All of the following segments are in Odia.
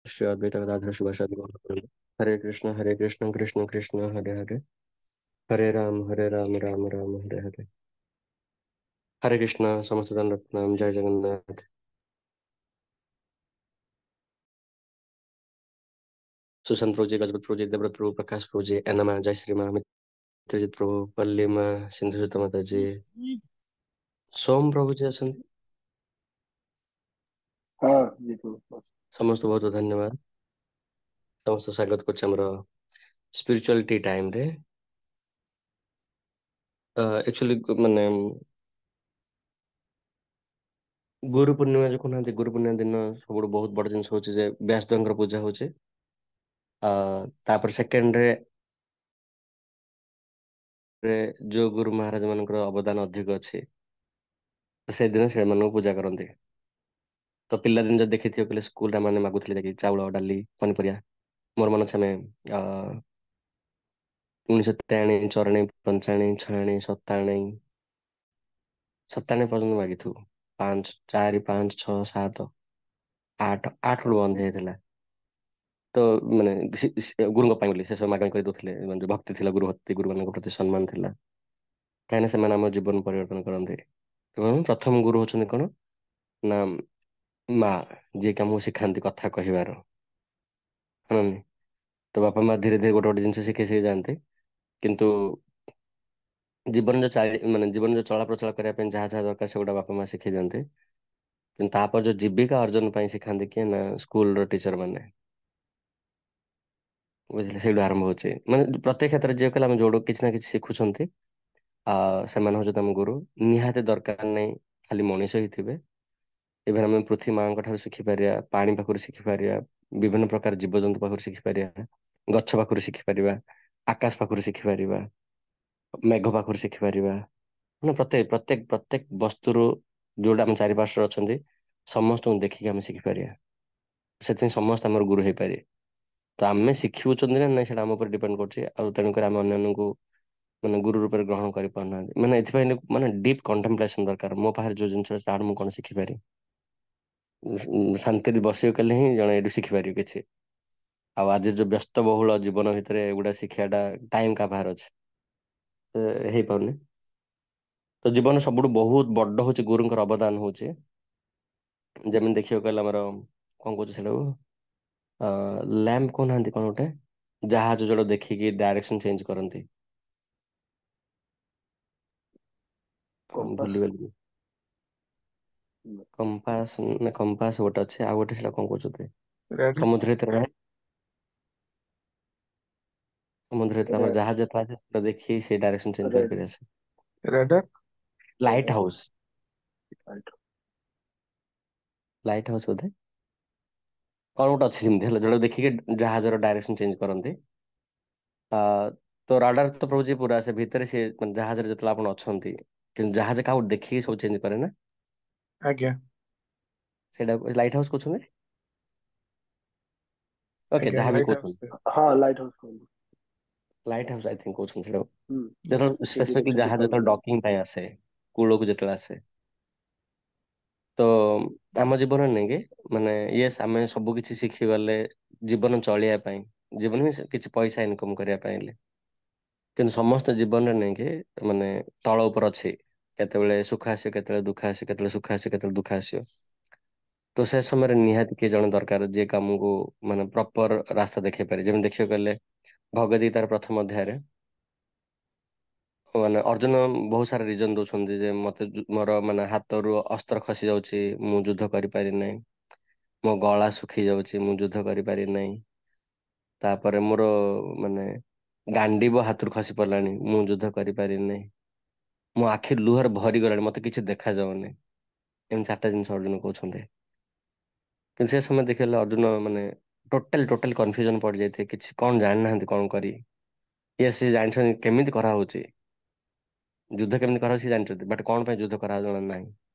Shri Advaita Gadadhar Shrivasadi Gaur Premanande. Hare Krishna Hare Krishna Krishna Krishna Hare Hare, Hare Rama Hare Rama Rama Rama Hare Hare. Hare Krishna. ସମସ୍ତ ଦଣ୍ଡ ପ୍ରଣାମ। ଜୟ ଜଗନ୍ନାଥ। ସୁଶାନ୍ତ ପ୍ରଭୁଜୀ, ଗଜପତି ପ୍ରଭୁଜୀ, ଦେବବ୍ରତ ପ୍ରଭୁ, ପ୍ରକାଶ ପ୍ରଭୁଜୀ, ଏନମା, ଜୟ ଶ୍ରୀ ମା, ମିତ୍ରଜିତ ପ୍ରଭୁ, ପଲ୍ଲୀ ମା, ସିନ୍ଧୁସୁତ ମାତାଜୀ, ସୋମ ପ୍ରଭୁଜୀ ଅଛନ୍ତି। ହଁ ଜି ପ୍ରଭୁ। ସମସ୍ତ ବହୁତ ଧନ୍ୟବାଦ। ସମସ୍ତ ସ୍ୱାଗତ କରୁଛି ଆମର ସ୍ପିରିଚୁଆଲିଟି ଟାଇମରେ। ଆକ୍ଚୁଆଲି ମାନେ ଗୁରୁ ପୂର୍ଣ୍ଣିମା ଯୋଉ କହୁନାହାନ୍ତି, ଗୁରୁ ପୂର୍ଣ୍ଣିମା ଦିନ ସବୁଠୁ ବହୁତ ବଡ ଜିନିଷ ହଉଛି ଯେ ବ୍ୟାସଦେବଙ୍କର ପୂଜା ହଉଛି। ତାପରେ ସେକେଣ୍ଡରେ ଯୋଉ ଗୁରୁ ମହାରାଜ ମାନଙ୍କର ଅବଦାନ ଅଧିକ ଅଛି ସେଦିନ ସେମାନଙ୍କୁ ପୂଜା କରନ୍ତି। ତ ପିଲାଦିନ ଯଦି ଦେଖିଥିବ କହିଲେ ସ୍କୁଲରେ ମାନେ ମାଗୁଥିଲେ ଯାଇକି ଚାଉଳ, ଡାଲି, ପନିପରିବା। ମୋର ମନେ ଅଛି ଆମେ 1993, 94, 95, 96, 97, 97 ପର୍ଯ୍ୟନ୍ତ ମାଗିଥିବୁ। 5, 4, 5, 6, 7, 8, 8 ବେଳୁ ବନ୍ଦ ହେଇଯାଇଥିଲା। ତ ମାନେ ଗୁରୁଙ୍କ ପାଇଁ ବୋଲି ସେ ସବୁ ମାଗଣା କରି ଦଉଥିଲେ। ମାନେ ଯୋଉ ଭକ୍ତି ଥିଲା, ଗୁରୁ ଭକ୍ତି, ଗୁରୁମାନଙ୍କ ପ୍ରତି ସମ୍ମାନ ଥିଲା, କାହିଁକିନା ସେମାନେ ଆମ ଜୀବନ ପରିବର୍ତ୍ତନ କରନ୍ତି। ଏବଂ ପ୍ରଥମ ଗୁରୁ ହଉଛନ୍ତି କଣ ନା ମା, ଯିଏକି ଆମକୁ ଶିଖାନ୍ତି କଥା କହିବାର। ହଁ, ତ ବାପା ମା ଧୀରେ ଧୀରେ ଗୋଟେ ଗୋଟେ ଜିନିଷ ଶିଖେଇ ଶିଖେଇ ଯାଆନ୍ତି, କିନ୍ତୁ ଜୀବନ ଯୋଉ ଚାଳି ମାନେ ଜୀବନ ଯୋଉ ଚଳପ୍ରଚଳ କରିବା ପାଇଁ ଯାହା ଯାହା ଦରକାର ସେଗୁଡା ବାପା ମା ଶିଖେଇ ଦିଅନ୍ତି। କିନ୍ତୁ ତାପରେ ଯୋଉ ଜୀବିକା ଅର୍ଜନ ପାଇଁ ଶିଖାନ୍ତି କିଏ ନା ସ୍କୁଲର ଟିଚର ମାନେ, ବୁଝିଲେ? ସେଇଠୁ ଆରମ୍ଭ ହଉଛି। ମାନେ ପ୍ରତ୍ୟେକ କ୍ଷେତ୍ରରେ ଯିଏ କହିଲେ ଆମେ ଯୋଉଠୁ କିଛି ନା କିଛି ଶିଖୁଛନ୍ତି, ସେମାନେ ହଉଛନ୍ତି ଆମ ଗୁରୁ। ନିହାତି ଦରକାର ନାହିଁ ଖାଲି ମଣିଷ ହେଇଥିବେ। ଇଭେନ୍ ଆମେ ପୃଥିବୀ ମାଙ୍କ ଠାରୁ ଶିଖିପାରିବା, ପାଣି ପାଖରୁ ଶିଖିପାରିବା, ବିଭିନ୍ନ ପ୍ରକାର ଜୀବଜନ୍ତୁ ପାଖରୁ ଶିଖିପାରିବା, ଗଛ ପାଖରୁ ଶିଖିପାରିବା, ଆକାଶ ପାଖରୁ ଶିଖିପାରିବା, ମେଘ ପାଖରୁ ଶିଖିପାରିବା। ମାନେ ପ୍ରତ୍ୟେକ ପ୍ରତ୍ୟେକ ପ୍ରତ୍ୟେକ ବସ୍ତୁରୁ ଯୋଉଟା ଆମ ଚାରିପାର୍ଶ୍ୱରେ ଅଛନ୍ତି ସମସ୍ତଙ୍କୁ ଦେଖିକି ଆମେ ଶିଖିପାରିବା। ସେଥିପାଇଁ ସମସ୍ତେ ଆମର ଗୁରୁ ହେଇପାରିବେ। ତ ଆମେ ଶିଖୁଛନ୍ତି ନା ନାଇଁ ସେଇଟା ଆମ ଉପରେ ଡିପେଣ୍ଡ କରୁଛି। ଆଉ ତେଣୁକରି ଆମେ ଅନ୍ୟାନ୍ୟଙ୍କୁ ମାନେ ଗୁରୁ ରୂପରେ ଗ୍ରହଣ କରିପାରୁନାହାନ୍ତି। ମାନେ ଏଥିପାଇଁ ମାନେ ଡିପ୍ କଣ୍ଟେମ୍ପଲେସନ ଦରକାର। ମୋ ପାଖରେ ଯୋଉ ଜିନିଷ ଅଛି ତାଠୁ ମୁଁ କଣ ଶିଖିପାରିବି। ଶାନ୍ତିରେ ବସିବାକୁ ହେଲେ ହିଁ ଜଣେ ଏଇଠୁ ଶିଖିପାରିବ କିଛି। ଆଉ ଆଜି ଯୋଉ ବ୍ୟସ୍ତବହୁଳ ଜୀବନ ଭିତରେ ଏଗୁଡା ଶିଖିବାଟା ଟାଇମ କାହା ପାଖରେ ଅଛି, ହେଇପାରୁନି। ତ ଜୀବନ ସବୁଠୁ ବହୁତ ବଡ ହଉଛି ଗୁରୁଙ୍କର ଅବଦାନ ହଉଛି। ଯେମିତି ଦେଖିବାକୁ ଗଲେ ଆମର କଣ କହୁଛି ସେଟାକୁ ଲ୍ୟାମ୍ପ କହୁନାହାନ୍ତି କଣ ଗୋଟେ, ଜାହାଜ ଯୋଉଟା ଦେଖିକି ଡାଇରେକ୍ସନ ଚେଞ୍ଜ କରନ୍ତି। କମ୍ପାସ। ଭୁଲିଗଲି। କମ୍ପାସ ନା କମ୍ପାସ ଗୋଟେ ଅଛି, ଆଉ ଗୋଟେ ସେଟା କଣ କହୁଛନ୍ତି ସମୁଦ୍ର ଭିତରେ, ସମୁଦ୍ର ଭିତରେ ଆମର ଜାହାଜ ଯେତେବେଳେ ଦେଖି ସେ ଡାଇରେକ୍ସନ ଚେଞ୍ଜ କରିପାରିବେ। Radar, light house, light house ବୋଧେ କଣ ଗୋଟେ ଅଛି ସେମିତି ହେଲା, ଯୋଉଟା ଦେଖିକି ଜାହାଜର ଡାଇରେକ୍ସନ ଚେଞ୍ଜ କରନ୍ତି। ତ ରାଡାର ତ ପ୍ରଭୁଜୀ ପୁରା ସେ ଭିତରେ ସେ ମାନେ ଜାହାଜରେ ଯେତେବେଳେ ଆପଣ ଅଛନ୍ତି, କିନ୍ତୁ ଜାହାଜ କାହାକୁ ଦେଖିକି ସବୁ ଚେଞ୍ଜ କରେ ନା। ଆଜ୍ଞା, ସେଇଟା ଲାଇଟ୍ ହାଉସ କହୁଛନ୍ତି। ଓକେ, ଯାହା ବି କହୁଛନ୍ତି। ହଁ, ଲାଇଟ୍ ହାଉସ କୁହନ୍ତି। ଲାଇଟ୍ ହାଉସ I think କହୁଛନ୍ତି ସେଇଟା। ଯେତେବେଳେ ସ୍ପେସିଫିକଲି ଜାହାଜ ଯେତେବେଳେ ଡକିଂ ପାଇଁ ଆସେ, କୂଳକୁ ଯେତେବେଳେ ଆସେ। ତ ଆମ ଜୀବନରେ ନାଇଁ କି ମାନେ ୟେସ୍ ଆମେ ସବୁ କିଛି ଶିଖିଗଲେ ଜୀବନ ଚଳିବା ପାଇଁ, ଜୀବନ ହିଁ କିଛି ପଇସା ଇନକମ କରିବା ପାଇଁ ହେଲେ, କିନ୍ତୁ ସମସ୍ତ ଜୀବନରେ ନାଇଁ କି ମାନେ ତଳ ଉପରେ ଅଛି, କେତେବେଳେ ସୁଖ ଆସିବ, କେତେବେଳେ ଦୁଃଖ ଆସିବ, କେତେବେଳେ ସୁଖ ଆସିବ, କେତେବେଳେ ଦୁଃଖ ଆସିବ। ତ ସେ ସମୟରେ ନିହାତି କିଏ ଜଣେ ଦରକାର ଯିଏ କାମକୁ ମାନେ ପ୍ରପର ରାସ୍ତା ଦେଖେଇ ପାରେ। ଯେମିତି ଦେଖିବାକୁ ଗଲେ ଭଗବତ ଗୀତାର ପ୍ରଥମ ଅଧ୍ୟାୟରେ ମାନେ ଅର୍ଜୁନ ବହୁତ ସାରା ରିଜନ ଦଉଛନ୍ତି ଯେ ମତେ ମୋର ମାନେ ହାତରୁ ଅସ୍ତ୍ର ଖସି ଯାଉଛି, ମୁଁ ଯୁଦ୍ଧ କରିପାରି ନାହିଁ, ମୋ ଗଳା ଶୁଖି ଯାଉଛି, ମୁଁ ଯୁଦ୍ଧ କରିପାରି ନାହିଁ, ତାପରେ ମୋର ମାନେ ଗାଣ୍ଡିବ ହାତରୁ ଖସି ପଡିଲାଣି, ମୁଁ ଯୁଦ୍ଧ କରିପାରି ନାହିଁ, ମୋ ଆଖି ଲୁହରେ ଭରିଗଲାଣି, ମତେ କିଛି ଦେଖାଯାଉନି। ଏମିତି ଚାରିଟା ଜିନିଷ ଅର୍ଜୁନ କହୁଛନ୍ତି। କିନ୍ତୁ ସେ ସମୟ ଦେଖିଲେ ଅର୍ଜୁନ ମାନେ ଟୋଟାଲ ଟୋଟାଲ କନଫ୍ୟୁଜନ ପଡିଯାଇଥିବେ, କିଛି କଣ ଜାଣିନାହାନ୍ତି କଣ କରିବେ। ସେ ଜାଣିଛନ୍ତି କେମିତି କରାହଉଛି, ଯୁଦ୍ଧ କେମିତି କରାହଉଛି ସେ ଜାଣିଛନ୍ତି, ବଟ୍ କଣ ପାଇଁ ଯୁଦ୍ଧ କରାହଉଛି ଜଣା ନାହିଁ,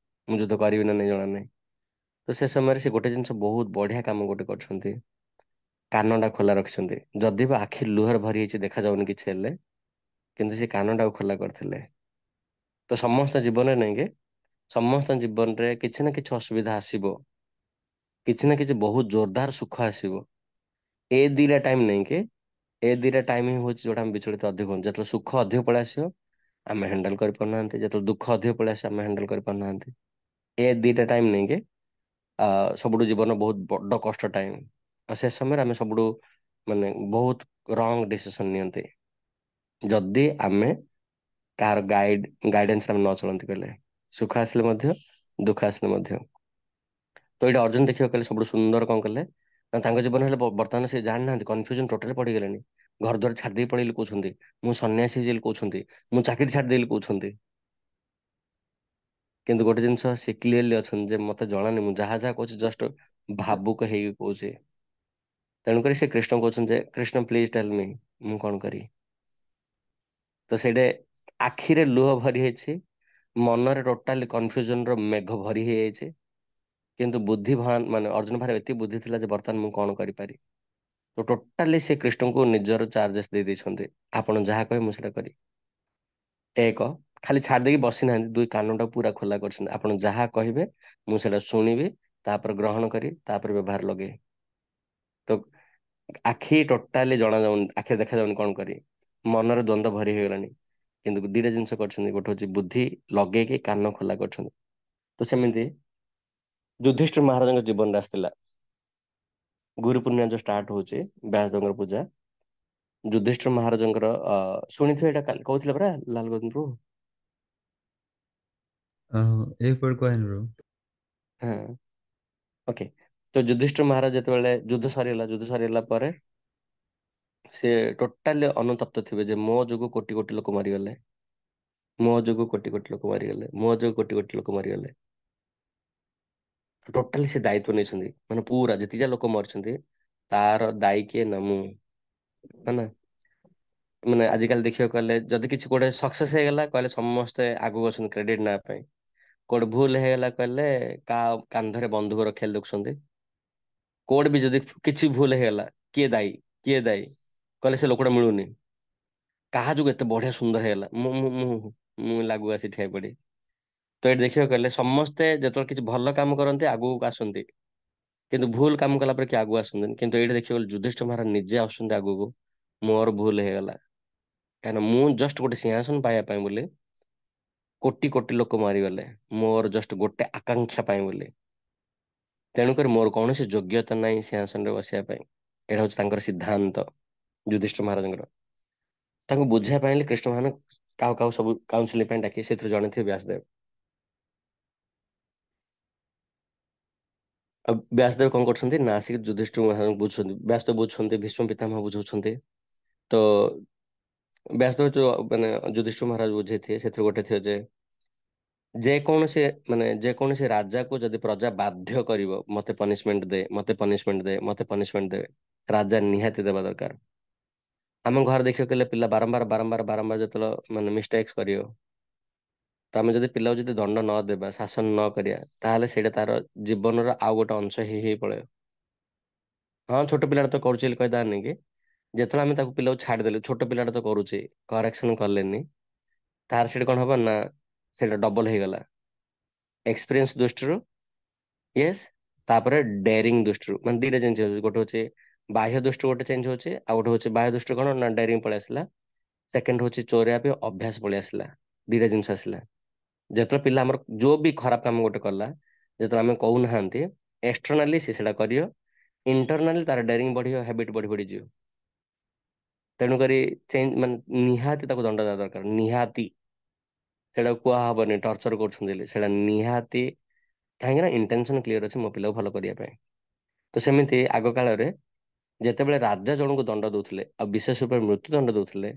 ମୁଁ ଯୁଦ୍ଧ କରିବି ନା ନାଇଁ ଜଣା ନାହିଁ। ତ ସେ ସମୟରେ ସେ ଗୋଟେ ଜିନିଷ ବହୁତ ବଢିଆ କାମ ଗୋଟେ କରିଛନ୍ତି, କାନଟା ଖୋଲା ରଖିଛନ୍ତି। ଯଦି ବା ଆଖି ଲୁହରେ ଭରି ହେଇଛି ଦେଖାଯାଉନି କିଛି ହେଲେ, କିନ୍ତୁ ସେ କାନଟାକୁ ଖୋଲା କରିଥିଲେ। ତ ସମସ୍ତ ଜୀବନରେ ନାଇଁ କି ସମସ୍ତ ଜୀବନରେ କିଛି ନା କିଛି ଅସୁବିଧା ଆସିବ, କିଛି ନା କିଛି ବହୁତ ଜୋରଦାର ସୁଖ ଆସିବ। ଏ ଦିଟା ଟାଇମ ନାଇଁ କି, ଏ ଦିଟା ଟାଇମ ହିଁ ହଉଛି ଯୋଉଟା ଆମେ ବିଚଳିତ ଅଧିକ ହୁଅନ୍ତି। ଯେତେବେଳେ ସୁଖ ଅଧିକ ପଳେଇ ଆସିବ ଆମେ ହ୍ୟାଣ୍ଡେଲ କରିପାରୁନାହାନ୍ତି, ଯେତେବେଳେ ଦୁଃଖ ଅଧିକ ପଳେଇ ଆସିବ ଆମେ ହ୍ୟାଣ୍ଡେଲ କରିପାରୁନାହାନ୍ତି। ଏ ଦିଟା ଟାଇମ ନାଇଁ କି ସବୁଠୁ ଜୀବନ ବହୁତ ବଡ କଷ୍ଟ ଟାଇମ। ଆଉ ସେ ସମୟରେ ଆମେ ସବୁଠୁ ମାନେ ବହୁତ ରଙ୍ଗ ଡିସିସନ ନିଅନ୍ତି, ଯଦି ଆମେ କାହାର ଗାଇଡେନ୍ସ ଆମେ ନ ଚଳନ୍ତି କହିଲେ, ସୁଖ ଆସିଲେ ମଧ୍ୟ ଦୁଃଖ ଆସିଲେ ମଧ୍ୟ। ତ ଏଇଟା ଅର୍ଜୁନ ଦେଖିବାକୁ ଗଲେ ସବୁଠୁ ସୁନ୍ଦର କଣ କଲେ ନା, ତାଙ୍କ ଜୀବନ ହେଲେ ବର୍ତ୍ତମାନ ସେ ଜାଣିନାହାନ୍ତି, କନଫ୍ୟୁଜନ ଟୋଟାଲି ପଡିଗଲେଣି। ଘର ଦ୍ୱାର ଛାଡିଦେଇ ପଳେଇଲି କହୁଛନ୍ତି, ମୁଁ ସନ୍ନ୍ୟାସୀ ହେଇଯିବି କହୁଛନ୍ତି, ମୁଁ ଚାକିରି ଛାଡିଦେଲି କହୁଛନ୍ତି। କିନ୍ତୁ ଗୋଟେ ଜିନିଷ ସେ କ୍ଲିୟରଲି ଅଛନ୍ତି ଯେ ମତେ ଜଣାନି, ମୁଁ ଯାହା ଯାହା କହୁଛି ଜଷ୍ଟ ଭାବୁକ ହେଇକି କହୁଛି। ତେଣୁକରି ସେ କୃଷ୍ଣ କହୁଛନ୍ତି ଯେ କୃଷ୍ଣ ପ୍ଲିଜ ଟେଲ ମି, ମୁଁ କଣ କରିବି। ତ ସେଇଟା ଆଖିରେ ଲୁହ ଭରି ହେଇଛି, ମନରେ ଟୋଟାଲି କନଫ୍ୟୁଜନ ର ମେଘ ଭରି ହେଇଯାଇଛି। କିନ୍ତୁ ବୁଦ୍ଧିବାନ ମାନେ ଅର୍ଜୁନ ଭାରେ ଏତିକି ବୁଦ୍ଧି ଥିଲା ଯେ ବର୍ତ୍ତମାନ ମୁଁ କଣ କରିପାରିବି। ତ ଟୋଟାଲି ସେ କୃଷ୍ଣଙ୍କୁ ନିଜର ଚାର୍ଜେସ୍ ଦେଇ ଦେଇଛନ୍ତି, ଆପଣ ଯାହା କହିବେ ମୁଁ ସେଟା କରିବି। ଏକ, ଖାଲି ଛାଡି ଦେଇକି ବସିନାହାନ୍ତି, ଦୁଇ କାନଟା ପୁରା ଖୋଲା କରିଛନ୍ତି, ଆପଣ ଯାହା କହିବେ ମୁଁ ସେଟା ଶୁଣିବି, ତାପରେ ଗ୍ରହଣ କରି ତାପରେ ବ୍ୟବହାର ଲଗେଇବି। ତ ଆଖି ଟୋଟାଲି ଜଣା ଯାଉନି, ଆଖି ଦେଖାଯାଉନି କଣ କରିବି, ମନରେ ଦ୍ୱନ୍ଦ୍ୱ ଭରି ହେଇଗଲାଣି। କିନ୍ତୁ ଦିଟା ଜିନିଷ କରିଛନ୍ତି, ଗୋଟେ ହଉଛି ବୁଦ୍ଧି ଲଗେଇକି କାନ ଖୋଲା କରିଛନ୍ତି। ତ ସେମିତି ଯୁଧିଷ୍ଠିର ମହାରାଜଙ୍କ ଜୀବନରେ ଆସିଥିଲା ଗୁରୁ ପୂର୍ଣ୍ଣିମା ଯୋଉ ଷ୍ଟାର୍ଟ ହଉଛି ବ୍ୟାସଦେବଙ୍କର ପୂଜା, ଯୁଧିଷ୍ଠିର ମହାରାଜଙ୍କର ଶୁଣିଥିବେ ଏଇଟା କାଲି କହୁଥିଲେ ପରା ଲାଲ ଗୋବିନ୍ଦ ପ୍ରଭୁ। ଏପଟେ କହେନ ପ୍ରଭୁ। ହଁ ଓକେ। ତ ଯୁଧିଷ୍ଠିର ମହାରାଜ ଯେତେବେଳେ ଯୁଦ୍ଧ ସରିଗଲା, ଯୁଦ୍ଧ ସରିଗଲା ପରେ ସେ ଟୋଟାଲି ଅନୁତପ୍ତ ଥିବେ ଯେ ମୋ ଯୋଗୁ କୋଟି କୋଟି ଲୋକ ମରିଗଲେ, ମୋ ଯୋଗୁ କୋଟି କୋଟି ଲୋକ ମରିଗଲେ, ମୋ ଯୋଗୁ କୋଟି କୋଟି ଲୋକ ମରିଗଲେ। ଟୋଟାଲି ସେ ଦାୟିତ୍ୱ ନେଇଛନ୍ତି, ମାନେ ପୁରା ଯେତିକି ଲୋକ ମରିଛନ୍ତି ତାର ଦାୟୀ କିଏ ନା ମୁଁ, है ନା। ମାନେ ଆଜିକାଲି ଦେଖିବାକୁ ଗଲେ ଯଦି କିଛି ଗୋଟେ ସକ୍ସେସ ହେଇଗଲା କହିଲେ ସମସ୍ତେ ଆଗକୁ ଅଛନ୍ତି କ୍ରେଡିଟ ନେବା ପାଇଁ, କୋଉଠି ଭୁଲ ହେଇଗଲା କହିଲେ କାହା କାନ୍ଧରେ ବନ୍ଧୁକ ରଖିବାକୁ ଦେଖୁଛନ୍ତି, କୋଉଠି ବି ଯଦି କିଛି ଭୁଲ ହେଇଗଲା କିଏ ଦାୟୀ, କିଏ ଦାୟୀ କହିଲେ ସେ ଲୋକଟା ମିଳୁନି, କାହା ଯୋଗୁ ଏତେ ବଢିଆ ସୁନ୍ଦର ହେଇଗଲା, ମୁଁ ମୁଁ ମୁଁ ମୁଁ ଲାଗୁ ଆସି ଠିଆ ପଡି। ତ ଏଠି ଦେଖିବାକୁ ଗଲେ ସମସ୍ତେ ଯେତେବେଳେ କିଛି ଭଲ କାମ କରନ୍ତି ଆଗକୁ ଆସନ୍ତି, କିନ୍ତୁ ଭୁଲ କାମ କଲା ପରେ କିଏ ଆଗକୁ ଆସନ୍ତିନି। କିନ୍ତୁ ଏଇଠି ଦେଖିବାକୁ ଗଲେ ଯୁଧିଷ୍ଠିର ମହାରାଜ ନିଜେ ଆସୁଛନ୍ତି ଆଗକୁ, ମୋର ଭୁଲ ହେଇଗଲା, କାହିଁକିନା ମୁଁ ଜଷ୍ଟ ଗୋଟେ ସିଂହାସନ ପାଇବା ପାଇଁ ବୋଲି କୋଟି କୋଟି ଲୋକ ମାରିଗଲେ, ମୋର ଜଷ୍ଟ ଗୋଟେ ଆକାଂକ୍ଷା ପାଇଁ ବୋଲି, ତେଣୁକରି ମୋର କୌଣସି ଯୋଗ୍ୟତା ନାହିଁ ସିଂହାସନରେ ବସିବା ପାଇଁ। ଏଇଟା ହଉଛି ତାଙ୍କର ସିଦ୍ଧାନ୍ତ ଯୁଧିଷ୍ଠିର ମହାରାଜଙ୍କର। ତାଙ୍କୁ ବୁଝିବା ପାଇଁ ହେଲେ କୃଷ୍ଣ ଭଗବାନ କାହାକୁ କାହାକୁ ସବୁ କାଉନସିଲିଂ ପାଇଁ ଡାକି ସେଥିରୁ ଜଣେ ଥିବେ ବ୍ୟାସଦେବ। ଆଉ ବ୍ୟାସଦେବ କଣ କରୁଛନ୍ତି ନା ଆସିକି ଯୁଧିଷ୍ଠିର ମହାରାଜଙ୍କୁ ବୁଝୁଛନ୍ତି, ବ୍ୟାସଦେବ ବୁଝୁଛନ୍ତି, ଭୀଷ୍ମ ପିତାମହ ବୁଝଉଛନ୍ତି। ତ ବ୍ୟାସଦେବ ଯୋଉ ମାନେ ଯୁଧିଷ୍ଠିର ମହାରାଜ ବୁଝେଇଥିବେ ସେଥିରୁ ଗୋଟେ ଥିବ ଯେ ଯେକୌଣସି ମାନେ ଯେକୌଣସି ରାଜାକୁ ଯଦି ପ୍ରଜା ବାଧ୍ୟ କରିବ ମତେ ପନିଶମେଣ୍ଟ ଦେ, ମତେ ପନିଶମେଣ୍ଟ ଦେ, ମତେ ପନିଶମେଣ୍ଟ ଦେ, ରାଜା ନିହାତି ଦେବା ଦରକାର। ଆମ ଘରେ ଦେଖିବାକୁ ଗଲେ ପିଲା ବାରମ୍ବାର ବାରମ୍ବାର ବାରମ୍ବାର ଯେତେବେଳେ ମାନେ ମିଷ୍ଟେକ୍ସ କରିବ, ତ ଆମେ ଯଦି ପିଲାକୁ ଯଦି ଦଣ୍ଡ ନ ଦେବା, ଶାସନ ନ କରିବା, ତାହେଲେ ସେଇଟା ତାର ଜୀବନର ଆଉ ଗୋଟେ ଅଂଶ ହେଇ ହେଇ ପଳେଇବ। ହଁ ଛୋଟ ପିଲାଟା ତ କରୁଛି ବୋଲି କହିଦେବାନି କି, ଯେତେବେଳେ ଆମେ ତାକୁ ପିଲାକୁ ଛାଡ଼ିଦେଲେ, ଛୋଟ ପିଲାଟା ତ କରୁଛି, କରେକ୍ସନ କଲେନି, ତାର ସେଠି କଣ ହବ ନା ସେଇଟା ଡବଲ ହେଇଗଲା ଏକ୍ସପିରିଏନ୍ସ ଦୃଷ୍ଟିରୁ, ୟେସ୍, ତାପରେ ଡେରିଂ ଦୃଷ୍ଟିରୁ, ମାନେ ଦିଟା ଜିନିଷ ହଉଛି, ଗୋଟେ ହଉଛି ବାହ୍ୟ ଦୃଷ୍ଟିରୁ ଗୋଟେ ଚେଞ୍ଜ ହଉଛି, ଆଉ ଗୋଟେ ହଉଛି ବାହ୍ୟ ଦୃଷ୍ଟିରୁ କଣ ନା ଡେରିଂ ପଳେଇ ଆସିଲା, ସେକେଣ୍ଡ ହଉଛି ଚୋରିଆ ବି ଅଭ୍ୟାସ ପଳେଇ ଆସିଲା, ଦିଟା ଜିନିଷ ଆସିଲା। ଯେତେବେଳେ ପିଲା ଆମର ଯୋଉ ବି ଖରାପ କାମ ଗୋଟେ କଲା, ଯେତେବେଳେ ଆମେ କହୁନାହାନ୍ତି, ଏକ୍ସଟର୍ନାଲି ସେ ସେଇଟା କରିବ, ଇଣ୍ଟରନାଲି ତାର ଡେରିଂ ବଢିବ, ହ୍ୟାବିଟ ବଢି ବଢିଯିବ। ତେଣୁକରି ଚେଞ୍ଜ ମାନେ ନିହାତି ତାକୁ ଦଣ୍ଡ ଦେବା ଦରକାର, ନିହାତି। ସେଇଟା କୁହା ହବନି ଟର୍ଚର କରୁଛନ୍ତି ବୋଲି, ସେଇଟା ନିହାତି, କାହିଁକି ନା ଇଣ୍ଟେନସନ କ୍ଲିୟର ଅଛି ମୋ ପିଲାକୁ ଭଲ କରିବା ପାଇଁ। ତ ସେମିତି ଆଗ କାଳରେ ଯେତେବେଳେ ରାଜା ଜଣଙ୍କୁ ଦଣ୍ଡ ଦଉଥିଲେ, ଆଉ ବିଶେଷ ରୂପରେ ମୃତ୍ୟୁ ଦଣ୍ଡ ଦଉଥିଲେ,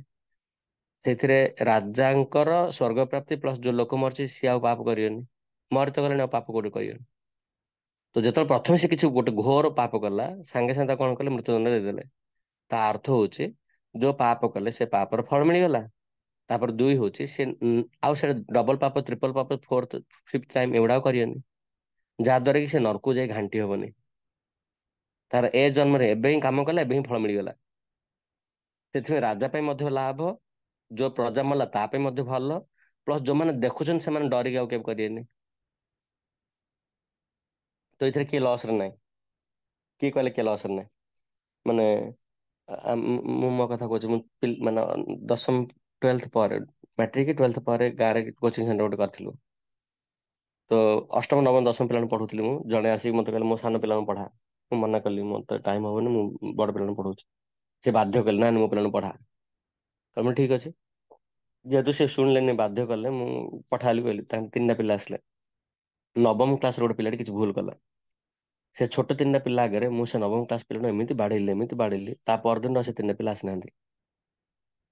ସେଥିରେ ରାଜାଙ୍କର ସ୍ୱର୍ଗ ପ୍ରାପ୍ତି ପ୍ଲସ ଯୋଉ ଲୋକ ମରିଛି ସିଏ ଆଉ ପାପ କରିବେନି, ମରି ତ ଗଲେଣି ଆଉ ପାପ କୋଉଠି କରିବେନି। ତ ଯେତେବେଳେ ପ୍ରଥମେ ସେ କିଛି ଗୋଟେ ଘୋର ପାପ କଲା, ସାଙ୍ଗେ ସାଙ୍ଗେ ତାକୁ କଣ କଲେ, ମୃତ୍ୟୁଦଣ୍ଡ ଦେଇଦେଲେ। ତା ଅର୍ଥ ହଉଛି ଯୋଉ ପାପ କଲେ ସେ ପାପର ଫଳ ମିଳିଗଲା। ତାପରେ ଦୁଇ ହଉଛି ସେ ଆଉ ସେଟା ଡବଲ ପାପ, ତ୍ରିପଲ ପାପ, ଫୋର୍ଥ ଫିଫ୍ଥ ଟାଇମ ଏଗୁଡା ଆଉ କରିବେନି, ଯାହାଦ୍ୱାରା କି ସେ ନରକୁ ଯାଇ ଘାଣ୍ଟି ହବନି। ତାର ଏ ଜନ୍ମରେ ଏବେ ହିଁ କାମ କଲା, ଏବେ ହିଁ ଫଳ ମିଳିଗଲା। ସେଥିପାଇଁ ରାଜା ପାଇଁ ମଧ୍ୟ ଲାଭ, ଯୋଉ ପ୍ରଜା ମଲା ତା ପାଇଁ ମଧ୍ୟ ଭଲ, ପ୍ଲସ ଯୋଉମାନେ ଦେଖୁଛନ୍ତି ସେମାନେ ଡରିକି ଆଉ କେବେ କରିବେନି। ତ ଏଥିରେ କିଏ ଲସରେ ନାହିଁ। କିଏ କହିଲେ କିଏ ଲସରେ ନାହିଁ? ମାନେ ମୁଁ ମୋ କଥା କହୁଛି, ମୁଁ ମାନେ ଦଶମ 12th ପରେ, ମାଟ୍ରିକ 12th ପରେ ଗାଁରେ କୋଚିଂ ସେଣ୍ଟର ଗୋଟେ କରିଥିଲୁ। ତ ଅଷ୍ଟମ, ନବମ, ଦଶମ ପିଲାଙ୍କୁ ପଢୁଥିଲି ମୁଁ। ଜଣେ ଆସିକି ମତେ କହିଲେ ମୋ ସାନ ପିଲାଙ୍କୁ ପଢା। ମୁଁ ମନା କଲି, ମତେ ଟାଇମ ହବନି, ମୁଁ ବଡ ପିଲାଙ୍କୁ ପଢଉଛି। ସେ ବାଧ୍ୟ କଲେ, ନା ମୋ ପିଲାଙ୍କୁ ପଢା। କହିଲି ଠିକ ଅଛି। ଯେହେତୁ ସେ ଶୁଣିଲେନି, ବାଧ୍ୟ କଲେ, ମୁଁ ପଠାଲି କହିଲି। ତାଙ୍କ 3ଟା ପିଲା ଆସିଲେ। ନବମ କ୍ଲାସର ଗୋଟେ ପିଲାଟି କିଛି ଭୁଲ କଲା। ସେ ଛୋଟ 3ଟା ପିଲା ଆଗରେ ମୁଁ ସେ ନବମ କ୍ଲାସ ପିଲାଙ୍କୁ ଏମିତି ବାଡେଇଲି, ଏମିତି ବାଡେଇଲି, ତା ପରଦିନ ସେ 3ଟା ପିଲା ଆସିନାହାନ୍ତି।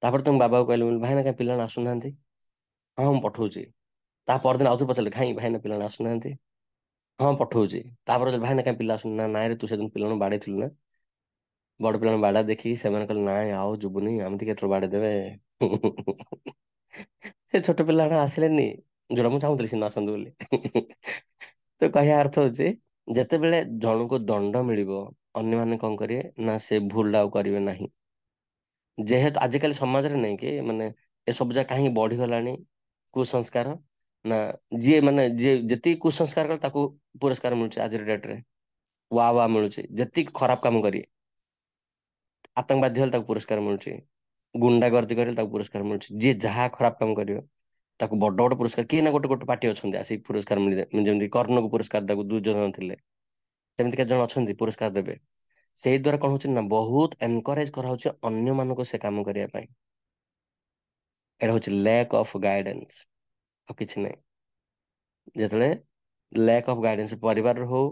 ତାପରେ ତମ ବାବାକୁ କହିଲି, ଭାଇନା କାଇଁ ପିଲାମାନେ ଆସୁନାହାନ୍ତି? ହଁ ମୁଁ ପଠଉଛି। ତା ପରଦିନ ଆଉଥରେ ପଚାରିଲି, କାଇଁ ଭାଇନା ପିଲାମାନେ ଆସୁନାହାନ୍ତି? ହଁ ପଠଉଛି। ତାପରେ ଭାଇନା କାଇଁ ପିଲା ଆସୁନି? ନା ନାଇଁ ରେ, ତୁ ସେଦିନ ପିଲାମାନଙ୍କୁ ବାଡେଇଥିଲୁ ନା? ବଡ ପିଲାଙ୍କୁ ବାଡା ଦେଖିକି ସେମାନେ କହିଲେ ନାଇଁ ଆଉ ଯିବୁନି, ଏମିତି କେତେବେଳେ ବାଡେଇ ଦେବେ। ସେ ଛୋଟ ପିଲା ଆସିଲେନି, ଯୋଉଟା ମୁଁ ଚାହୁଁଥିଲି ସେ ନ ଆସନ୍ତୁ ବୋଲି। ତ କହିବା ଅର୍ଥ ହଉଛି, ଯେତେବେଳେ ଜଣକୁ ଦଣ୍ଡ ମିଳିବ, ଅନ୍ୟମାନେ କଣ କରିବେ ନା ସେ ଭୁଲଟା ଆଉ କରିବେ ନାହିଁ। ଯେହେତୁ ଆଜିକାଲି ସମାଜରେ ନାଇଁ କି ମାନେ ଏସବୁ ଯାକ କାହିଁକି ବଢିଗଲାଣି କୁସଂସ୍କାର, ନା ଯିଏ ମାନେ ଯିଏ ଯେତିକି କୁସଂସ୍କାର କଲେ ତାକୁ ପୁରସ୍କାର ମିଳୁଛି ଆଜିର ଡେଟରେ, ୱା ୱା ମିଳୁଛି। ଯେତିକି ଖରାପ କାମ କରିବେ, ଆତଙ୍କବାଦୀ ହେଲେ ତାକୁ ପୁରସ୍କାର ମିଳୁଛି, ଗୁଣ୍ଡାଗର୍ଦି କରିଲେ ତାକୁ ପୁରସ୍କାର ମିଳୁଛି। ଯିଏ ଯାହା ଖରାପ କାମ କରିବ ତାକୁ ବଡ ବଡ ପୁରସ୍କାର, କିଏ ନା ଗୋଟେ ଗୋଟେ ପାର୍ଟି ଅଛନ୍ତି ଆସିକି ପୁରସ୍କାର ମିଳିଯାଏ। ଯେମିତି କର୍ଣ୍ଣକୁ ପୁରସ୍କାର ତାକୁ ଦୁର୍ଯ୍ୟୋଧନ ଥିଲେ, ସେମିତି କେତେ ଜଣ ଅଛନ୍ତି ପୁରସ୍କାର ଦେବେ। ସେଇ ଦ୍ଵାରା କଣ ହଉଛି ନା ବହୁତ ଏନକରେଜ କରାହଉଛି ଅନ୍ୟମାନଙ୍କୁ ସେ କାମ କରିବା ପାଇଁ। ଏଇଟା ହଉଛି ଲ୍ୟାକ୍ ଅଫ ଗାଇଡେନ୍ସ, ଆଉ କିଛି ନାହିଁ। ଯେତେବେଳେ ଲ୍ୟାକ୍ ଅଫ ଗାଇଡେନ୍ସ ପରିବାରର ହଉ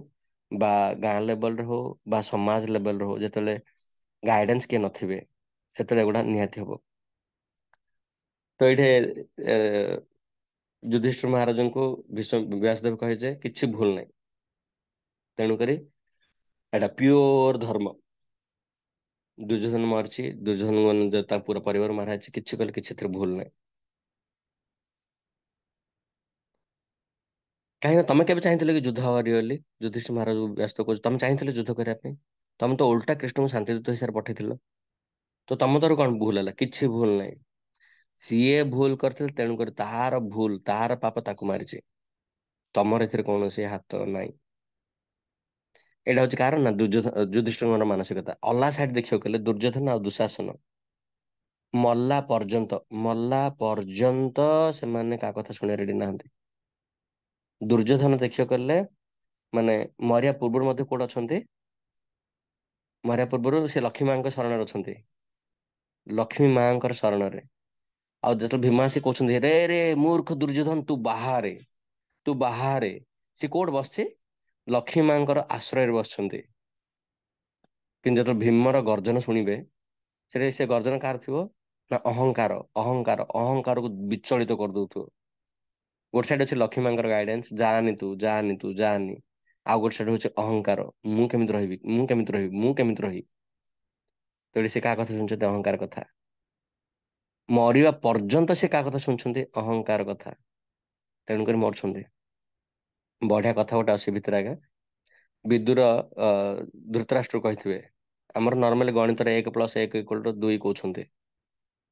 ବା ଗାଁ ଲେବଲରେ ହଉ ବା ସମାଜ ଲେବଲରେ ହଉ, ଯେତେବେଳେ ଗାଇଡେନ୍ସ କିଏ ନଥିବେ ସେତେବେଳେ ଏଗୁଡା ନିହାତି ହବ। ତ ଏଇଠି ଯୁଧିଷ୍ଠିର ମହାରାଜଙ୍କୁ ବ୍ୟାସଦେବ କହେ ଯେ କିଛି ଭୁଲ ନାହିଁ, ତେଣୁକରି ଏଇଟା ପିଓର ଧର୍ମ। ଦୁର୍ଯ୍ୟୋଧନ ମରିଛି, ଦୁର୍ଯ୍ୟୋଧନ ତା ପୁରା ପରିବାର ମାରା ହେଇଛି, କିଛି କଲେ କିଛି ଏଥିରେ ଭୁଲ ନାହିଁ। କାହିଁକି ନା ତମେ କେବେ ଚାହିଁଥିଲ କି ଯୁଦ୍ଧ କରିବ ବୋଲି? ଯୁଧିଷ୍ଠିର ମହାରାଜ ବ୍ୟାସ କହୁଛି ତମେ ଚାହିଁଥିଲ ଯୁଦ୍ଧ କରିବା ପାଇଁ? ତମେ ତ ଓଲଟା କୃଷ୍ଣଙ୍କୁ ଶାନ୍ତିଦୂତ ହିସାବରେ ପଠେଇଥିଲ, ତ ତମ ତର କଣ ଭୁଲ ହେଲା? କିଛି ଭୁଲ ନାହିଁ। ସିଏ ଭୁଲ କରିଥିଲେ, ତେଣୁକରି ତାହାର ଭୁଲ, ତାହାର ପାପ ତାକୁ ମାରିଛି, ତମର ଏଥିରେ କୌଣସି ହାତ ନାହିଁ। ଏଇଟା ହଉଛି କାହାର ନା ଯୁଧିଷ୍ଠିରଙ୍କର ମାନସିକତା। ଅଲା ସାଇଡ ଦେଖିବାକୁ ଗଲେ ଦୁର୍ଯ୍ୟୋଧନ ଆଉ ଦୁଶାସନ ମଲା ପର୍ଯ୍ୟନ୍ତ, ମଲା ପର୍ଯ୍ୟନ୍ତ ସେମାନେ କାହା କଥା ଶୁଣିବା ରେଡି ନାହାନ୍ତି। ଦୁର୍ଯ୍ୟୋଧନ ଦେଖିବାକୁ ଗଲେ ମାନେ ମରିବା ପୂର୍ବରୁ ମଧ୍ୟ କୋଉଠି ଅଛନ୍ତି? ମରିବା ପୂର୍ବରୁ ସେ ଲକ୍ଷ୍ମୀ ମାଙ୍କ ଶରଣରେ ଅଛନ୍ତି, ଲକ୍ଷ୍ମୀ ମାଙ୍କର ଶରଣରେ। ଆଉ ଯେତେବେଳେ ଭୀମା ଆସି କହୁଛନ୍ତି ରେ ରେ ମୂର୍ଖ ଦୁର୍ଯ୍ୟୋଧନ ତୁ ବାହାରେ, ତୁ ବାହାରେ, ସେ କୋଉଠି ବସିଛି? ଲକ୍ଷ୍ମୀ ମାଙ୍କର ଆଶ୍ରୟରେ ବସିଛନ୍ତି। କିନ୍ତୁ ଯେତେବେଳେ ଭୀମର ଗର୍ଜନ ଶୁଣିବେ, ସେଠି ସେ ଗର୍ଜନ କାହାର ଥିବ ନା ଅହଙ୍କାର, ଅହଙ୍କାର, ଅହଙ୍କାରକୁ ବିଚଳିତ କରିଦଉଥିବ। ଗୋଟେ ସାଇଡ୍ ଅଛି ଲକ୍ଷ୍ମୀ ମାଙ୍କର ଗାଇଡେନ୍ସ, ଯାଆନି ତୁ, ଯାଆନି ତୁ, ଯାଆନି। ଆଉ ଗୋଟେ ସାଇଡ୍ ହଉଛି ଅହଙ୍କାର, ମୁଁ କେମିତି ରହିବି, ମୁଁ କେମିତି ରହିବି, ମୁଁ କେମିତି ରହିବି। ତେଣୁ ସେ କାହା କଥା ଶୁଣୁଛନ୍ତି? ଅହଙ୍କାର କଥା। ମରିବା ପର୍ଯ୍ୟନ୍ତ ସେ କାହା କଥା ଶୁଣୁଛନ୍ତି? ଅହଙ୍କାର କଥା। ତେଣୁକରି ମରୁଛନ୍ତି। ବଢିଆ କଥା ଗୋଟେ ଅଛି ଭିତରେ ଆଜ୍ଞା। ବିଦୁର ଧୃତରାଷ୍ଟ୍ର କହିଥିବେ, ଆମର ନର୍ମାଲି ଗଣିତରେ 1 + 1 = 2 କହୁଛନ୍ତି,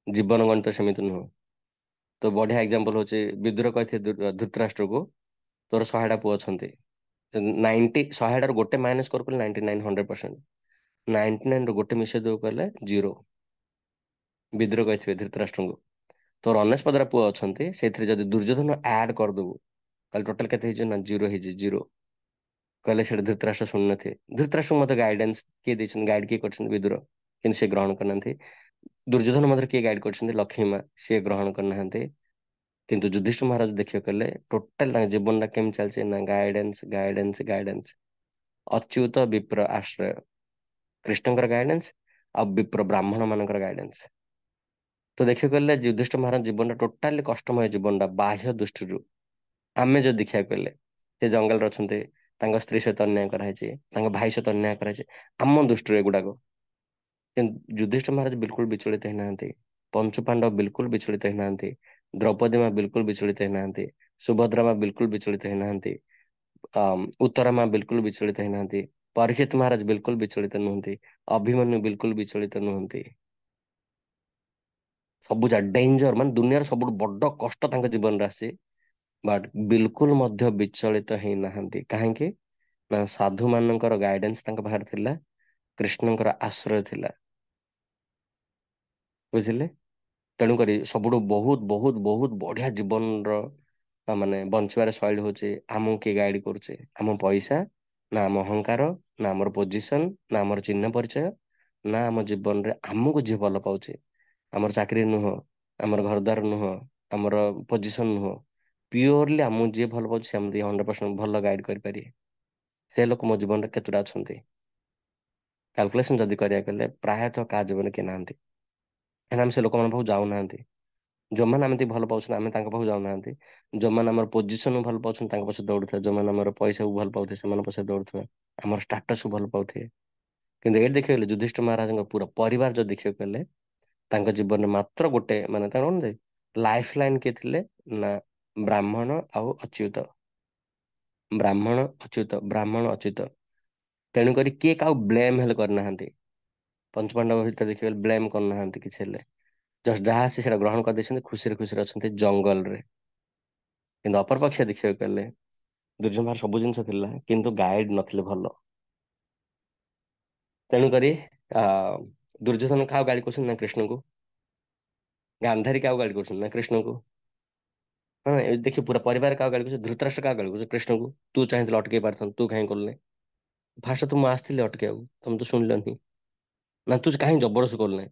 ଜୀବନ ଗଣିତ ସେମିତି ନୁହଁ। ତ ବଢିଆ ଏକ୍ଜାମ୍ପଲ ହଉଛି ବିଦୁର କହିଥିବେ ଧୃତରାଷ୍ଟ୍ରକୁ, ତୋର 100ଟା ପୁଅ ଅଛନ୍ତି, 90, 100ଟାରୁ ଗୋଟେ ମାଇନସ୍ କରୁ 99, 100%, 99ରୁ ଗୋଟେ ମିଶେଇ ଦବାକୁ କହିଲେ 0। ବିଦୁର କହିଥିବେ ଧୃତରାଷ୍ଟ୍ରଙ୍କୁ, ତୋର 99ଟା ପୁଅ ଅଛନ୍ତି, ସେଇଥିରେ ଯଦି ଦୁର୍ଯ୍ୟୋଧନ ଆଡ୍ କରିଦବୁ ତାହେଲେ ଟୋଟାଲ କେତେ ହେଇଯିବ ନା 0 ହେଇଯିବ, 0। କହିଲେ ସେଟା ଧୃତରାଷ୍ଟ୍ର ଶୁଣିନଥିବେ। ଧୃତରାଷ୍ଟ୍ରଙ୍କୁ ମଧ୍ୟ ଗାଇଡେନ୍ସ କିଏ ଦେଇଛନ୍ତି? ଗାଇଡ୍ କିଏ କରିଛନ୍ତି? ବିଦୁର। କିନ୍ତୁ ସେ ଗ୍ରହଣ କରିନାହାନ୍ତି। ଦୁର୍ଯ୍ୟୋଧନ ମଧ୍ୟ କିଏ ଗାଇଡ୍ କରିଛନ୍ତି? ଲକ୍ଷ୍ମୀ ମା, ସିଏ ଗ୍ରହଣ କରିନାହାନ୍ତି। କିନ୍ତୁ ଯୁଧିଷ୍ଠିର ମହାରାଜ ଦେଖିବାକୁ ଗଲେ ଟୋଟାଲ ତାଙ୍କ ଜୀବନଟା କେମିତି ଚାଲିଛି ନା ଗାଇଡେନ୍ସ, ଗାଇଡେନ୍ସ, ଗାଇଡେନ୍ସ। ଅଚ୍ୟୁତ ବିପ୍ର ଆଶ୍ରୟ, କୃଷ୍ଣଙ୍କର ଗାଇଡେନ୍ସ ଆଉ ବିପ୍ର ବ୍ରାହ୍ମଣ ମାନଙ୍କର ଗାଇଡେନ୍ସ। ତ ଦେଖିବାକୁ ଗଲେ ଯୁଧିଷ୍ଠିର ମହାରାଜ ଜୀବନଟା ଟୋଟାଲି କଷ୍ଟମୟ ଜୀବନଟା ବାହ୍ୟ ଦୃଷ୍ଟିରୁ ଆମେ ଯଦି ଦେଖିବାକୁ ଗଲେ, ସେ ଜଙ୍ଗଲରେ ଅଛନ୍ତି, ତାଙ୍କ ସ୍ତ୍ରୀ ସହିତ ଅନ୍ୟାୟ କରାହେଇଛି, ତାଙ୍କ ଭାଇ ସହିତ ଅନ୍ୟାୟ କରାହେଇଛି ଆମ ଦୃଷ୍ଟିରୁ ଏଗୁଡାକ। କିନ୍ତୁ ଯୁଧିଷ୍ଠିର ମହାରାଜ ବିଲକୁଲ ବିଚଳିତ ହେଇନାହାନ୍ତି, ପଞ୍ଚୁ ପାଣ୍ଡବ ବିଲକୁଲ ବିଚଳିତ ହେଇନାହାନ୍ତି, ଦ୍ରୌପଦୀ ମା ବିଲକୁଲ ବିଚଳିତ ହେଇନାହାନ୍ତି, ସୁଭଦ୍ରା ମା ବିଲକୁଲ ବିଚଳିତ ହେଇନାହାନ୍ତି, ଉତ୍ତରା ମା ବିଲକୁଲ ବିଚଳିତ ହେଇନାହାନ୍ତି, ପରୀକ୍ଷିତ ମହାରାଜ ବିଲକୁଲ ବିଚଳିତ ନୁହନ୍ତି, ଅଭିମନ୍ୟୁ ବିଲକୁଲ ବିଚଳିତ ନୁହନ୍ତି। ସବୁ ଯା ଡେଞ୍ଜର ମାନେ ଦୁନିଆର ସବୁଠୁ ବଡ କଷ୍ଟ ତାଙ୍କ ଜୀବନରେ ଆସି, ବଟ୍ ବିଲକୁଲ ମଧ୍ୟ ବିଚଳିତ ହେଇନାହାନ୍ତି। କାହିଁକି ନା ସାଧୁ ମାନଙ୍କର ଗାଇଡେନ୍ସ ତାଙ୍କ ପାଖରେ ଥିଲା, କୃଷ୍ଣଙ୍କର ଆଶ୍ରୟ ଥିଲା। ବୁଝିଲେ? ତେଣୁକରି ସବୁଠୁ ବହୁତ ବହୁତ ବହୁତ ବଢିଆ ଜୀବନର ମାନେ ବଞ୍ଚିବାର ଶୈଳୀ ହଉଛି ଆମକୁ କିଏ ଗାଇଡ କରୁଛି, ଆମ ପଇସା ନା ଆମ ଅହଙ୍କାର ନା ଆମର ପୋଜିସନ ନା ଆମର ଚିହ୍ନ ପରିଚୟ ନା ଆମ ଜୀବନରେ ଆମକୁ ଯିଏ ଭଲ ପାଉଛି, ଆମର ଚାକିରି ନୁହଁ, ଆମର ଘର ଦ୍ୱାର ନୁହଁ, ଆମର ପୋଜିସନ ନୁହଁ, ପିଓରଲି ଆମକୁ ଯିଏ ଭଲ ପାଉଛି ସେ ଆମକୁ 100% ଭଲ ଗାଇଡ କରିପାରିବେ। ସେ ଲୋକ ମୋ ଜୀବନରେ କେତେଟା ଅଛନ୍ତି କାଲକୁଲେସନ ଯଦି କରିବାକୁ ହେଲେ ପ୍ରାୟତଃ କାହା ଜୀବନରେ କିଏ ନାହାନ୍ତି। କାହିଁକିନା ଆମେ ସେ ଲୋକମାନଙ୍କ ପାଖକୁ ଯାଉନାହାନ୍ତି, ଯୋଉମାନେ ଆମେ ଭଲ ପାଉଛନ୍ତି ଆମେ ତାଙ୍କ ପାଖକୁ ଯାଉନାହାନ୍ତି, ଯୋଉମାନେ ଆମର ପୋଜିସନକୁ ଭଲ ପାଉଛନ୍ତି ତାଙ୍କ ପଛରେ ଦୌଡୁଥିବା, ଯୋଉମାନେ ଆମର ପଇସାକୁ ଭଲ ପାଉଥିବେ ସେମାନଙ୍କ ପଛରେ ଦୌଡୁଥିବା, ଆମର ଷ୍ଟାଟସକୁ ଭଲ ପାଉଥିବେ। କିନ୍ତୁ ଏଇଠି ଦେଖିବାକୁ ଗଲେ ଯୁଧିଷ୍ଠିର ମହାରାଜଙ୍କ ପୁରା ପରିବାର ଯଦି ଦେଖିବାକୁ ଗଲେ ତାଙ୍କ ଜୀବନରେ ମାତ୍ର ଗୋଟେ ମାନେ ତାଙ୍କର କଣ ଲାଇଫ ଲାଇନ କିଏ ଥିଲେ ନା ବ୍ରାହ୍ମଣ ଆଉ ଅଚ୍ୟୁତ, ବ୍ରାହ୍ମଣ ଅଚ୍ୟୁତ, ବ୍ରାହ୍ମଣ ଅଚ୍ୟୁତ। ତେଣୁକରି କିଏ କାହାକୁ ବ୍ଲେମ ହେଲେ କରିନାହାନ୍ତି। ପଞ୍ଚପାଣ୍ଡବ ଭିତରେ ଦେଖିବାକୁ ଗଲେ ବ୍ଲେମ କରୁନାହାନ୍ତି କିଛି ହେଲେ, ଜଷ୍ଟ ଯାହା ଆସି ସେଇଟା ଗ୍ରହଣ କରିଦେଇଛନ୍ତି, ଖୁସିରେ ଖୁସିରେ ଅଛନ୍ତି ଜଙ୍ଗଲରେ। କିନ୍ତୁ ଅପରପକ୍ଷ ଦେଖିବାକୁ ଗଲେ ଦୁର୍ଯ୍ୟୋଧନ ପାଖରେ ସବୁ ଜିନିଷ ଥିଲା କିନ୍ତୁ ଗାଇଡ ନଥିଲେ ଭଲ। ତେଣୁକରି ଦୁର୍ଯ୍ୟୋଧନ କାହାକୁ ଗାଳି କରୁଛନ୍ତି ନା କୃଷ୍ଣଙ୍କୁ, ଗାନ୍ଧାରୀ କାହାକୁ ଗାଳି କରୁଛନ୍ତି ନା କୃଷ୍ଣଙ୍କୁ। ହଁ, ଏ ଦେଖିବ ପୁରା ପରିବାର କାହାକୁ ଗାଳି କରୁଛନ୍ତି, ଧୃତରାଷ୍ଟ୍ର କାହାକୁ ଗାଳି କରୁଛନ୍ତି, କୃଷ୍ଣଙ୍କୁ। ତୁ ଚାହିଁଥିଲେ ଅଟକେଇ ପାରିଥାନ୍ତୁ, ତୁ କାହିଁ କଲୁନି? ଫାଷ୍ଟ ତ ମୁଁ ଆସିଥିଲି ଅଟକେଇବାକୁ, ତମେ ତ ଶୁଣିଲନି ନା, ତୁ କାହିଁ ଜବରଦସ୍ତ କଲୁନି?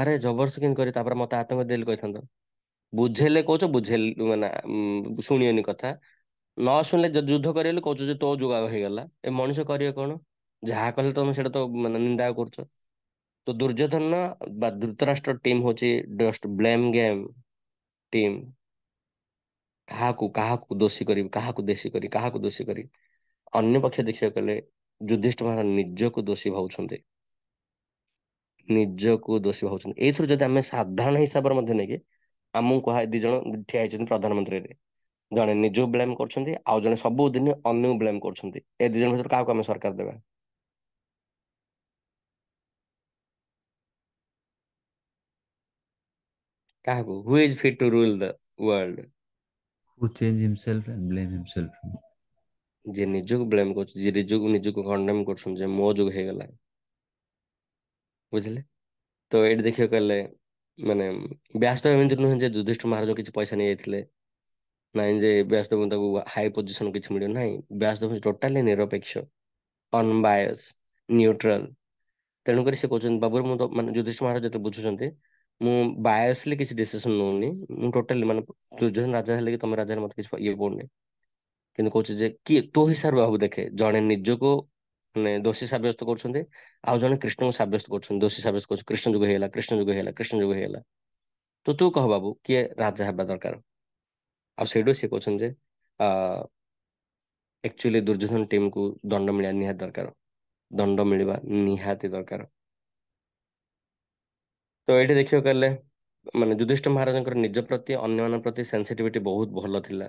ଆରେ ଜବରଦସ୍ତ କେମିତି କରି, ତାପରେ ମତେ ଆତଙ୍କ ଦେଲି କହିଥାନ୍ତ। ବୁଝେଇଲେ କହୁଛ ବୁଝେଇଲେ ମାନେ ଶୁଣିବନି କଥା, ନ ଶୁଣିଲେ ଯଦି ଯୁଦ୍ଧ କରିବେ ବୋଲି କହୁଛ ଯେ ତୋ ଯୋଗ ହେଇଗଲା। ଏ ମଣିଷ କରିବେ କଣ? ଯାହା କଲେ ତମେ ସେଇଟା ତ ମାନେ ନିନ୍ଦା କରୁଛ। ତ ଦୁର୍ଯ୍ୟୋଧନ ବା ଧୃତରାଷ୍ଟ୍ର ଟିମ୍ ହଉଛି ଜଷ୍ଟ ବ୍ଲେମ ଗେମ୍ ଟିମ୍। କାହାକୁ କାହାକୁ ଦୋଷୀ କରିବି, କାହାକୁ ଦୋଷୀ କରିବି, କାହାକୁ ଦୋଷୀ କରିବି। ଅନ୍ୟ ପକ୍ଷ ଦେଖିବାକୁ ଗଲେ ଯୁଧିଷ୍ଠିର ମହାରାଜ ନିଜକୁ ଦୋଷୀ ଭାବୁଛନ୍ତି, ନିଜକୁ ଦୋଷୀ ଭାବୁଛନ୍ତି। ଏଇଥିରୁ ଯଦି ଆମେ ସାଧାରଣ ହିସାବରେ ମଧ୍ୟ ନେଇକି ଆମକୁ କୁହା ଦି ଜଣ ଠିଆ ହେଇଛନ୍ତି ପ୍ରଧାନମନ୍ତ୍ରୀରେ, ଜଣେ ନିଜକୁ ବ୍ଲେମ କରୁଛନ୍ତି ଆଉ ଜଣେ ସବୁଦିନ ଅନ୍ୟକୁ ବ୍ଲେମ କରୁଛନ୍ତି, ଏ ଦି ଜଣ ଭିତରୁ କାହାକୁ ଆମେ ସରକାର ଦେବା? କାହାକୁ? Who is fit to rule the world? Who change himself and blame himself. ଯିଏ ନିଜକୁ ବ୍ଲେମ କରୁଛି, ଯିଏ ନିଜକୁ କଣ୍ଡେମ କରୁଛନ୍ତି ଯେ ମୋ ଯୋଗୁ ହେଇଗଲା। ବୁଝିଲେ? ତ ଏଇଠି ଦେଖିବାକୁ ଗଲେ ମାନେ ବ୍ୟାସଦେବ ଏମିତି ନୁହେଁ ଯେ ଯୁଧିଷ୍ଠିର ମହାରାଜ କିଛି ପଇସା ନେଇଯାଇଥିଲେ, ନାଇଁ ଯେ ବ୍ୟାସଦେବ ତାକୁ ହାଇ ପୋଜିସନ କିଛି ମିଳିବ ନାହିଁ। ବ୍ୟାସଦେବ ଟୋଟାଲି ନିରପେକ୍ଷ, ଅନବାୟସ, ନ୍ୟୁଟ୍ରାଲ। ତେଣୁକରି ସେ କହୁଛନ୍ତି ବାବୁ ମୁଁ ତ ମାନେ ଯୁଧିଷ୍ଠିର ମହାରାଜ ଯେତେବେଳେ ବୁଝୁଛନ୍ତି ମୁଁ ବାୟସଲି କିଛି ଡିସିସନ ନଉନି, ମୁଁ ଟୋଟାଲି ମାନେ ଦୁର୍ଯ୍ୟୋଧନ ରାଜା ହେଲେ କି ତମେ ରାଜା ହେଲେ ମତେ କିଛି ଇଏ ପଡୁନି। କିନ୍ତୁ କହୁଛି ଯେ କିଏ ତୋ ହିସାବରେ ବାବୁ ଦେଖେ, ଜଣେ ନିଜକୁ ମାନେ ଦୋଷୀ ସାବ୍ୟସ୍ତ କରୁଛନ୍ତି ଆଉ ଜଣେ କୃଷ୍ଣଙ୍କୁ ସାବ୍ୟସ୍ତ କରୁଛନ୍ତି, ଦୋଷୀ ସାବ୍ୟସ୍ତ କରୁଛନ୍ତି, କୃଷ୍ଣ ଯୁଗ ହେଇଗଲା, କୃଷ୍ଣ ଯୁଗ ହେଇଗଲା, କୃଷ୍ଣ ଯୁଗ ହେଇଗଲା। ତ ତୁ କହ ବାବୁ କିଏ ରାଜା ହେବା ଦରକାର? ଆଉ ସେଇଠୁ ସେ କହୁଛନ୍ତି ଯେ ଆକ୍ଚୁଆଲି ଦୁର୍ଯ୍ୟୋଧନ ଟିମକୁ ଦଣ୍ଡ ମିଳିବା ନିହାତି ଦରକାର, ଦଣ୍ଡ ମିଳିବା ନିହାତି ଦରକାର। ତ ଏଇଠି ଦେଖିବାକୁ ଗଲେ ମାନେ ଯୁଧିଷ୍ଠିର ମହାରାଜଙ୍କର ନିଜ ପ୍ରତି ଅନ୍ୟମାନଙ୍କ ପ୍ରତି ସେନ୍ସିଟିଭିଟି ବହୁତ ଭଲ ଥିଲା।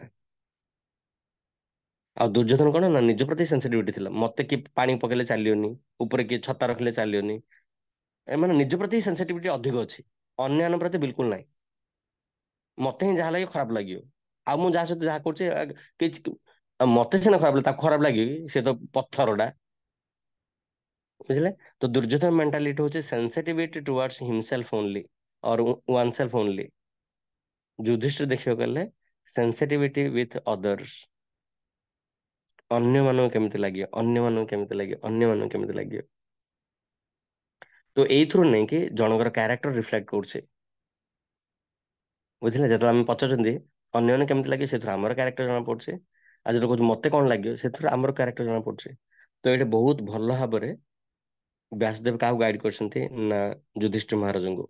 ଆଉ ଦୁର୍ଯ୍ୟୋଧନ କଣ ନା ନିଜ ପ୍ରତି ସେନ୍ସିଟିଭିଟି ଥିଲା, ମତେ କିଏ ପାଣି ପକେଇଲେ ଚାଲିବନି, ଉପରେ କିଏ ଛତା ରଖିଲେ ଚାଲିବନି, ଏମାନେ ନିଜ ପ୍ରତି ସେନ୍ସିଟିଭିଟି ଅଧିକ ଅଛି, ଅନ୍ୟମାନଙ୍କ ପ୍ରତି ବିଲକୁଲ ନାହିଁ। ମତେ ହିଁ ଯାହା ଲାଗିବ ଖରାପ ଲାଗିବ, ଆଉ ମୁଁ ଯାହା ସହିତ ଯାହା କରୁଛି କିଛି ମତେ ସିନା ଖରାପ ଲାଗେ, ତାକୁ ଖରାପ ଲାଗିବ କି? ସେ ତ ପଥରଟା। ବୁଝିଲେ? ତ ଦୁର୍ଯ୍ୟୋଧନ ମେଣ୍ଟାଲିଟି ହଉଛି sensitivity towards himself only or one self only. Yudhishthir ଦେଖିବାକୁ ଗଲେ ସେନ୍ସିଟିଭିଟି ୱିଥ୍ ଅଦର୍ସ, ଅନ୍ୟମାନଙ୍କୁ କେମିତି ଲାଗିବ, ଅନ୍ୟମାନଙ୍କୁ କେମିତି ଲାଗିବ, ଅନ୍ୟମାନଙ୍କୁ କେମିତି ଲାଗିବ। ତ ଏଇଥିରୁ ନେଇକି ଜଣଙ୍କର କ୍ୟାରେକ୍ଟର ରିଫ୍ଲେକ୍ଟ କରୁଛି। ବୁଝିଲେ? ଯେତେବେଳେ ଆମେ ପଚାରୁଛନ୍ତି ଅନ୍ୟମାନଙ୍କୁ କେମିତି ଲାଗିବ, ସେଥିରୁ ଆମର କ୍ୟାରେକ୍ଟର ଜଣା ପଡୁଛି। ଆଉ ଯେତେବେଳେ କହୁଛୁ ମତେ କଣ ଲାଗିବ, ସେଥିରୁ ଆମର କ୍ୟାରେକ୍ଟର ଜଣା ପଡୁଛି। ତ ଏଇଠି ବହୁତ ଭଲ ଭାବରେ ବ୍ୟାସଦେବ କାହାକୁ ଗାଇଡ କରିଛନ୍ତି ନା ଯୁଧିଷ୍ଠିର ମହାରାଜଙ୍କୁ।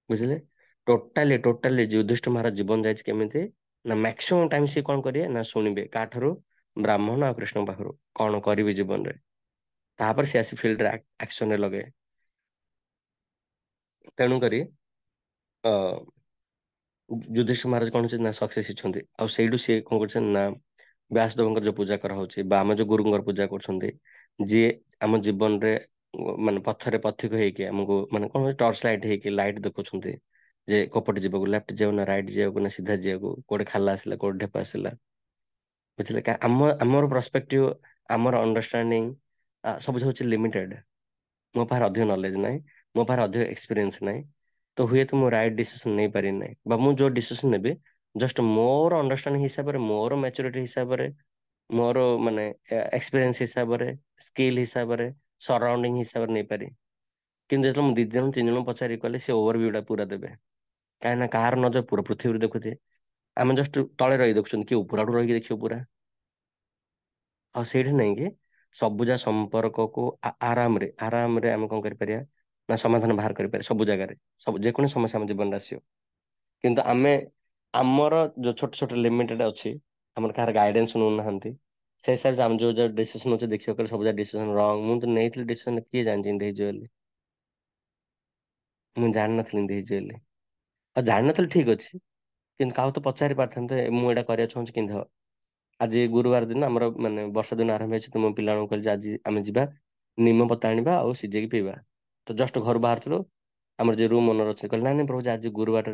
ବୁଝିଲେ? ଟୋଟାଲି ଯୁଧିଷ୍ଠିର ମହାରାଜ ଜୀବନ ଯାଇଛି କେମିତି ନା ମ୍ୟାକ୍ସିମମ୍ ଟାଇମ ସିଏ କଣ କରିବେ ନା ଶୁଣିବେ କାହାଠାରୁ, ବ୍ରାହ୍ମଣ ଆଉ କୃଷ୍ଣଙ୍କ ପାଖରୁ କଣ କରିବେ ଜୀବନରେ, ତାପରେ ସେ ଆସି ଫିଲ୍ଡରେ ଆକ୍ସନରେ ଲଗେଇବେ। ତେଣୁକରି ଯୁଧିଷ୍ଠିର ମହାରାଜ କଣ ହେଇଛନ୍ତି ନା ସକ୍ସେସ ହେଇଛନ୍ତି। ଆଉ ସେଇଠୁ ସିଏ କଣ କରୁଛନ୍ତି ନା ବ୍ୟାସଦେବଙ୍କର ଯୋଉ ପୂଜା କରାହଉଛି ବା ଆମ ଯୋଉ ଗୁରୁଙ୍କର ପୂଜା କରୁଛନ୍ତି, ଯିଏ ଆମ ଜୀବନରେ ମାନେ ପଥରେ ପଥିକ ହେଇକି ଆମକୁ ମାନେ କଣ ଟର୍ଚ ଲାଇଟ ହେଇକି ଲାଇଟ ଦେଖୁଛନ୍ତି ଯେ କୋପଟେ ଯିବାକୁ, ଲେଫ୍ଟ ଯିବାକୁ ନା ରାଇଟ ଯିବାକୁ ନା ସିଧା ଯିବାକୁ, କୋଉଠି ଖାଲା ଆସିଲା କୋଉଠି ଢେପ ଆସିଲା। ବୁଝିଲେ? ଆମର ପର୍ସପେକ୍ଟିଭ, ଆମର ଅଣ୍ଡରଷ୍ଟାଣ୍ଡିଂ ସବୁ ହଉଛି ଲିମିଟେଡ। ମୋ ପାଖରେ ଅଧିକ ନଲେଜ ନାହିଁ, ମୋ ପାଖରେ ଅଧିକ ଏକ୍ସପିରିଏନ୍ସ ନାହିଁ, ତ ହୁଏତ ମୁଁ ରାଇଟ୍ ଡିସିସନ ନେଇପାରିବି ନାହିଁ, ବା ମୁଁ ଯୋଉ ଡିସିସନ ନେବି ଜଷ୍ଟ ମୋର ଅଣ୍ଡରଷ୍ଟାଣ୍ଡିଂ ହିସାବରେ, ମୋର ମ୍ୟାଚୁରିଟି ହିସାବରେ, ମୋର ମାନେ ଏକ୍ସପିରିଏନ୍ସ ହିସାବରେ, ସ୍କିଲ୍ ହିସାବରେ, ସରାଉଣ୍ଡିଂ ହିସାବରେ ନେଇପାରିବି। କିନ୍ତୁ ଯେତେବେଳେ ମୁଁ 2 ଜଣ 3 ଜଣ ପଚାରି କଲେ ସେ ଓଭରଭ୍ୟୁ ଟା ପୁରା ଦେବେ। କାହିଁକି ନା କାହାର ନଜର ପୁରା ପୃଥିବୀରେ ଦେଖୁଥିବେ, ଆମେ ଜଷ୍ଟ ତଳେ ରହି ଦେଖୁଛନ୍ତି, କିଏ ଉପର ଆଡୁ ରହିକି ଦେଖିବ ପୁରା। ଆଉ ସେଇଠି ନାଇଁକି ସବୁ ଯାକ ସମ୍ପର୍କକୁ ଆରାମରେ ଆରାମରେ ଆମେ କଣ କରିପାରିବା ନା ସମାଧାନ ବାହାର କରିପାରିବା ସବୁ ଜାଗାରେ, ସବୁ ଯେକୌଣସି ସମସ୍ୟା ଆମ ଜୀବନରେ ଆସିବ। କିନ୍ତୁ ଆମେ ଆମର ଯୋଉ ଛୋଟ ଛୋଟ ଲିମିଟେଡ ଅଛି, ଆମର କାହାର ଗାଇଡେନ୍ସ ନେଉନାହାନ୍ତି, ସେଇ ହିସାବରେ ଆମେ ଯୋଉ ଯୋଉ ଡିସିସନ ନଉଛେ, ଦେଖିବାକୁ ଗଲେ ସବୁ ଯାକ ଡିସିସନ ରଙ୍ଗ। ମୁଁ ତ ନେଇଥିଲି ଡିସିସନ, କିଏ ଜାଣିଛି ଏମିତି ହେଇଯିବ ବୋଲି? ମୁଁ ଜାଣିନଥିଲି ଏମିତି ହେଇଯିବ ବୋଲି। ଆଉ ଜାଣିନଥିଲି ଠିକ ଅଛି, କିନ୍ତୁ କାହାକୁ ତ ପଚାରି ପାରିଥାନ୍ତେ, ମୁଁ ଏଇଟା କରିବାକୁ ଚାହୁଁଛି, କେମିତି ହବ? ଆଜି ଗୁରୁବାର ଦିନ ଆମର ମାନେ ବର୍ଷା ଦିନ ଆରମ୍ଭ ହେଇଛି, ତ ମୁଁ ପିଲାମାନଙ୍କୁ କହିଲି ଯେ ଆଜି ଆମେ ଯିବା ନିମ ପତା ଆଣିବା ଆଉ ସିଝେଇକି ପିଇବା। ତ ଜଷ୍ଟ ଘରୁ ବାହାରୁଥିଲୁ, ଆମର ଯିଏ ରୁମ୍ ଓନର ଅଛି କହିଲେ, ନାଇଁ ନାଇଁ ପ୍ରଭୁ, ଆଜି ଗୁରୁବାର।